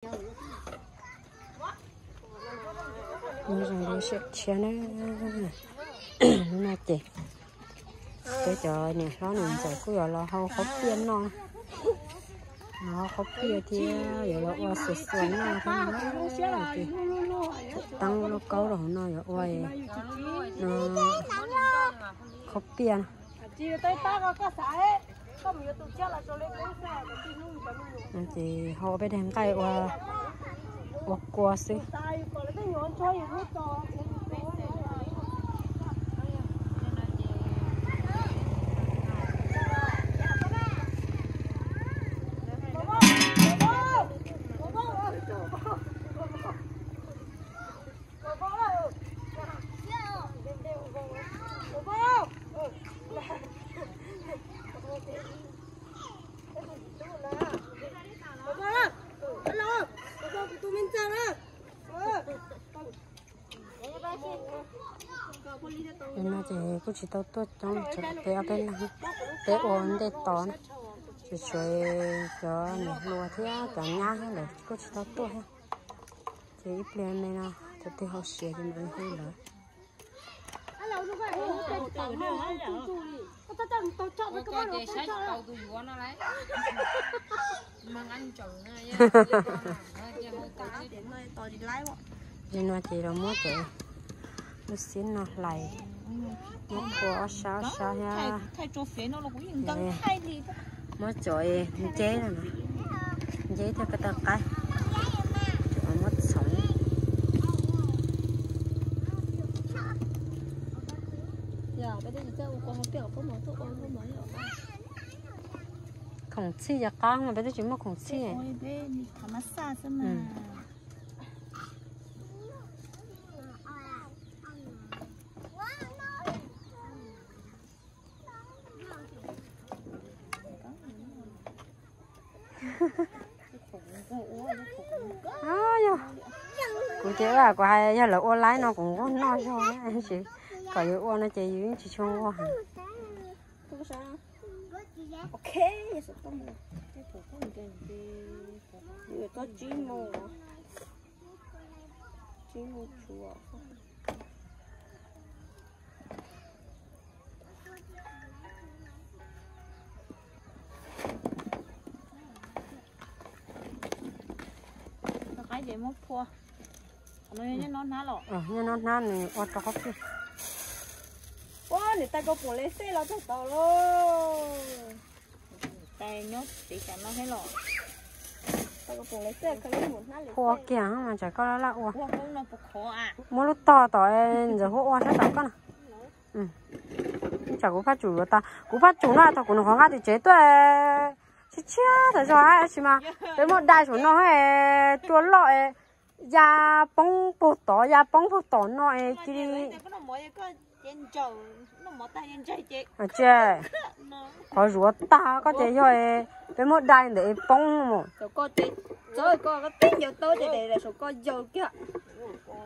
Nyob zoo li sawv daws na, hnub no ces peb cov niam hlob niam ntxawm kuj yuav los hau qhob piaj noj, los hau qhob piaj thiab yuav los ua xuas xuas noj thiab na. Ces txhaj teeb lub kaub rau hauv no yuav ua qhob piaj no. Ces hau peb daim nqaij ua, ua kua xwb. Li no ces kuj tsis tau tuaj coob, peb ob peb leeg, peb ua ntej tos na. Ces tshuav cov niam hluas thiab cov nyab thiab lawv kuj tsis tau tuaj thiab. Ces ib pliag me no thaum twg hau siav ces mam li hu lawv. Li no ces los muab cov lub xib no hlais, muab phua ob sab ob sab thiab. Muab cov nceb no, nceb thiab ko taw qaib, muab txhoov. Khoom txhij ces qab mas peb twb tsis muaj khoom txhij. Kuv ces kuv hais yog lawv ua laib no kuv nquag noj zog, tab sis kom yus ua no ces yus yeej tsis tshua nquag heev. Nyob no hnab nws ua rau qhov twg? Ua nws tais kau poom le xej los tag tau lauj. Tais nyob tsev xyaw no thiab los. Phua kiag mas tsam koj laj laj ua. Muab lub tog tom ntxawm huab ua sab tom koj no. Tsam kuv phaj tsum yuav tau, kuv phaj tsum no thaum kuv nws qhov nqa tim tsev tuaj tshiab tshiab tas zog tab sis mas peb muab dai saum no cua loj ya poob puag tod ya poob puag tom no es cia li. Tsis, qhov zuav tag koj ces yog peb muab dai ntawm es poob mus.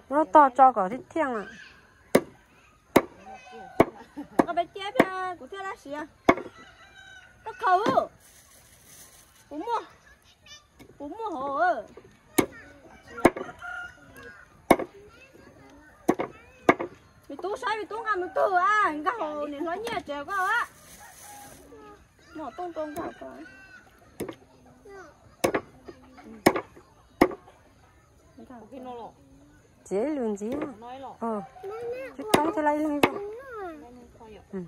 Muab lub tog tso kom thiaj thiaj. Koj peb ciab kuv thiaj dab siav. Koj khaum, kuv muaj, kuv muaj hauv. Me tub saib me tub nqa mus tug a, nkag hauv niam hlob nyiaj tsev koj a. Mom tooj rau nkag hauv koj. Txiav ib lwm ntxiv. Twb coob thiab la ib leeg zog. Tam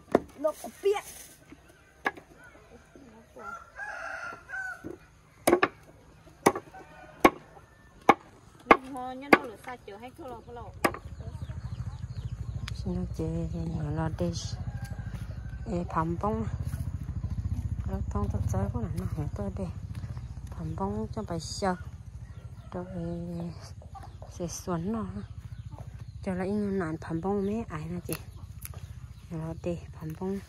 sim no ces yuav los de phav npoob, lub thoob tuaj txawb no yuav tuaj de phav npoob coj pais xyaw rau es xuas noj. Cog los ib nyuag nam phav npoob me aiv no ces yuav los de phav npoob.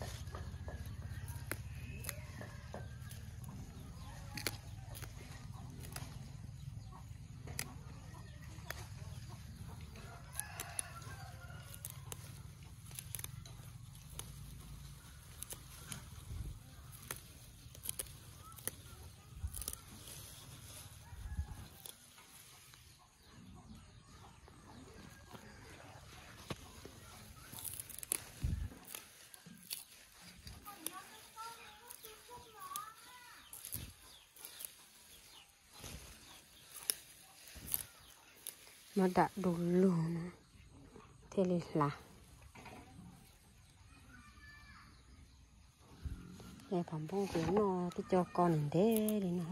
Muab dam du lug no thiaj li hlav. Pham npoob ces noj tib co ko ntev ntev li no.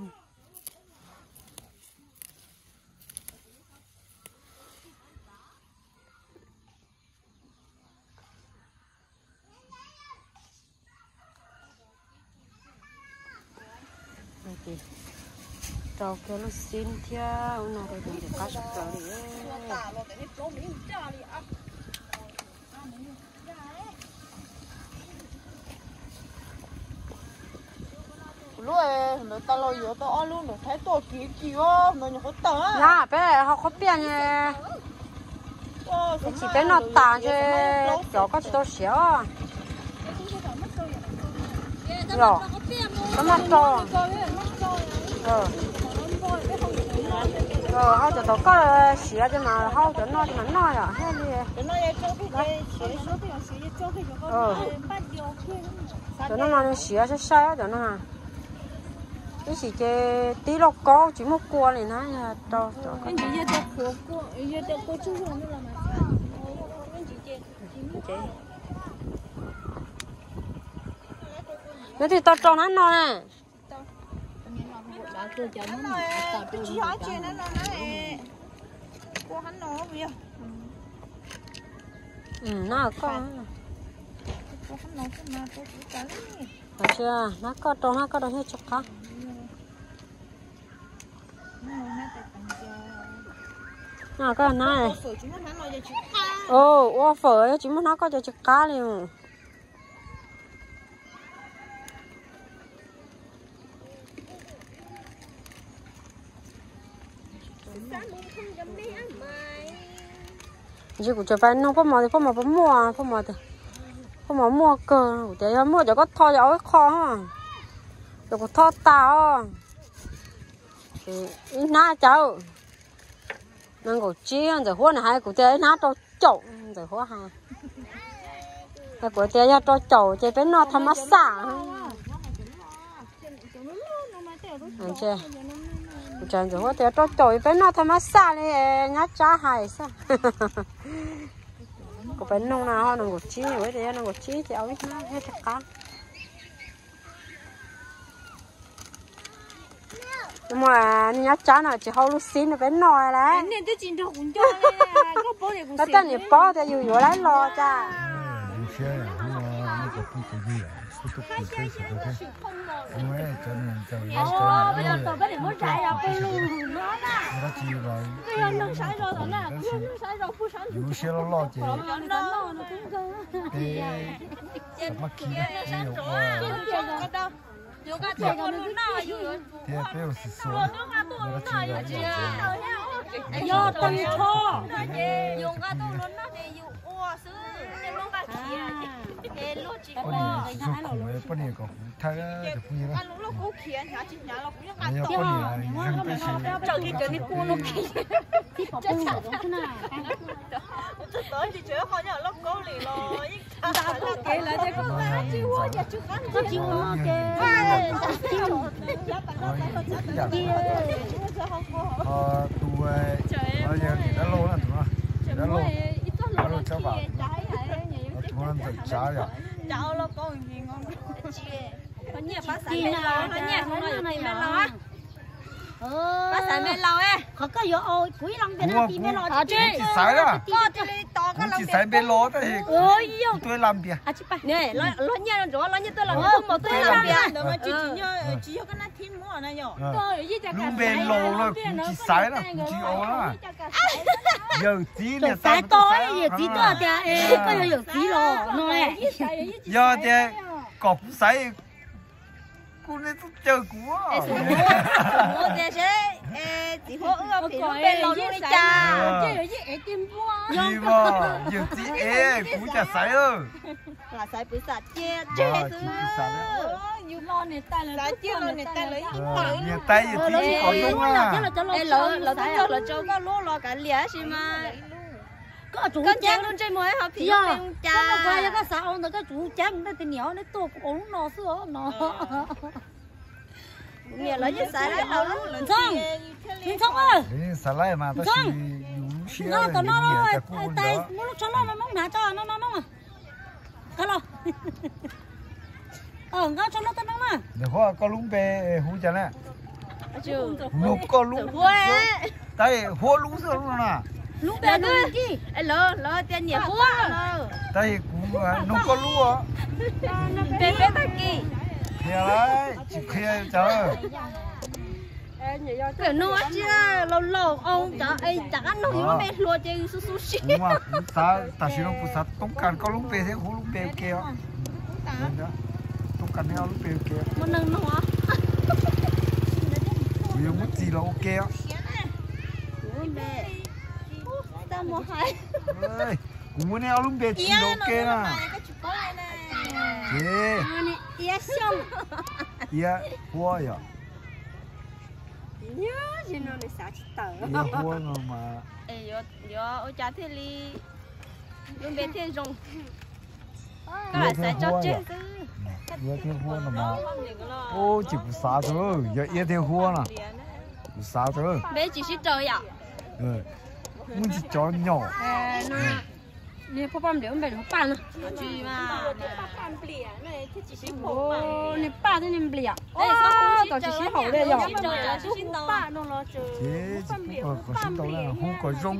Rau kiag lub xib thiab ub no rau ces qab tshaj plaws li. Kuv lub ntawd tas los yuav tau ob lub ntawd thaib tuaj kiv kiv os, ntawd nyuam qhuav tawm. Yog peb ho qhuab piaj ne. Ib chim peb noj tas ntshe cov koj tsis tau siav os. Yog, koj noj rau. Hau cov tom koj siav ces mas hau cov no ces mas noj yom thiaj li. Cov no mas nws siav sai sai cov no. Ib chim ces tib lauj kaub tsis muaj kua li na, yog rau cov. Neb twb tau rau na no na. Nab koj, nab koj rau, nab koj rau thiaj tsis qab. Nab koj na. Ua fawm yog tsis muaj nab koj ces tsis qab li. Ntsis kuv tseem pais nug Phoj Mos tias Phoj Mos puas muaj, Phoj Mos tias Phoj Mos muaj kawg. Kuv tias yog muaj cov koj tho ces au ib qho, cov kuv tho tas os. Ib hnab cas nees nkaum tsib, Ntxawm Huab nws hais kuv tias ib hnab rau caum, Ntxawm Huab hais. Kuv tias yog rau caum ces peb noj thaj mab xaj. Kuv tias Ntxawm Huab tias rau caum peb noj thaj mab xaj li, nyab Tsab hais xwb. Kuv pais nug na ho nees nkaum tsib, kuv tias yog nees nkaum tsib ces au ib hnab thiaj qab. Muaj nyab Tsab no tsis hau lub xib no peb noj lawm. Koj tej niam paub tias yus yuav lawv los cas. Lub siab loj loj ces peb maj khi ua thiab peb ua xim xuas. Poj niam tsis txog khoom, poj niam kom kuv thawj cov phooj ywg na. Yog poj niam zeeg peb si. Tus no yog niam dab laug na, tus no niam dab laug, dab laug Tsab Vam, tus no Ntxawm Tsav yom. Qhov koj yuav, kuv ib leeg npe no tsis xaiv, kuv tsis xaiv npe los tab sis kuv tuaj ib lab npias. Los nyiaj ntsoov, los nyiaj tuaj los, tuaj ib lab npias. Lub npe los lawm kuv tsis xaiv na, kuv tsis au na. Yawm txiv niam tais xaiv to, yawm txiv tuaj tias koj yog yawm txiv los no. Yog tias kom kuv xaiv, kuv nej tub caw kuv. Tias seb txiv huab wb phim lub npe los zoo li cas. Tsis, yawm txiv ev kuv cas xaiv. Lam xaiv pwv xam cia tseg xwb. Xaiv cia los niam tais lawv ib pab. Niam tais yawm txiv tsis kom zoo na. Lawv twb cog los rau koj lub los kav liam tab sis mas koj tsum cia lub ntsej muag ho phim lub npe zoo cas. Koj xav au ntawd koj tsum cia mus rau tus niam, neb tuaj kuv ua lub no xwb os no. Niam lawv yeej xaiv lawv lub, Ntxhoo, Ntxhoo, xaiv lawv mas tab sis yus lub Nqa tom no, tais muab lub tsho loj no noob hnav tso no no no. Nqa los. Nqa tsho loj toj noob na. Nws hu koj lub npe hu cas na? Nug koj lub, tais huab lub xwb lub no na. Lub npe lub, lawv tias niam huab. Tais kuv nug koj lub os. Npe peb tag kis. Qhia lauj, tsis qhia cas. Pem no tsis laus laus os, rov qab nug yus lub npe hluas ces yus xub xub siab. Kuv xav, tam sim no kuv xav toob kas koj lub npe thiab huab lub npe ua ke os. Toob kas neb ob lub npe ua ke. Muaj neeg nug. Kuv yuav muab txis los ua ke os. Kuv muab neb ob lub npe txis los ua ke na. Ces iab huab yom. Iab huab no mas. Yuav ua cas thiaj li lub npe thiaj zoo? Koj lam xaiv tso tseg xwb. Iab thiab huab no mas. Ub, ces kuv xav tau, yog iab thiab huab no. Kuv xav tau. Npe tsis sib raug yom? Muaj ntsis cov nyom. Niag poj paj npliam lub npe nws hu Paj no. Niag Paj thiab niag Npliam. Tab tom tsis sib haum li yom. Ces tsis pub kom sib tau na, hu kom zoo.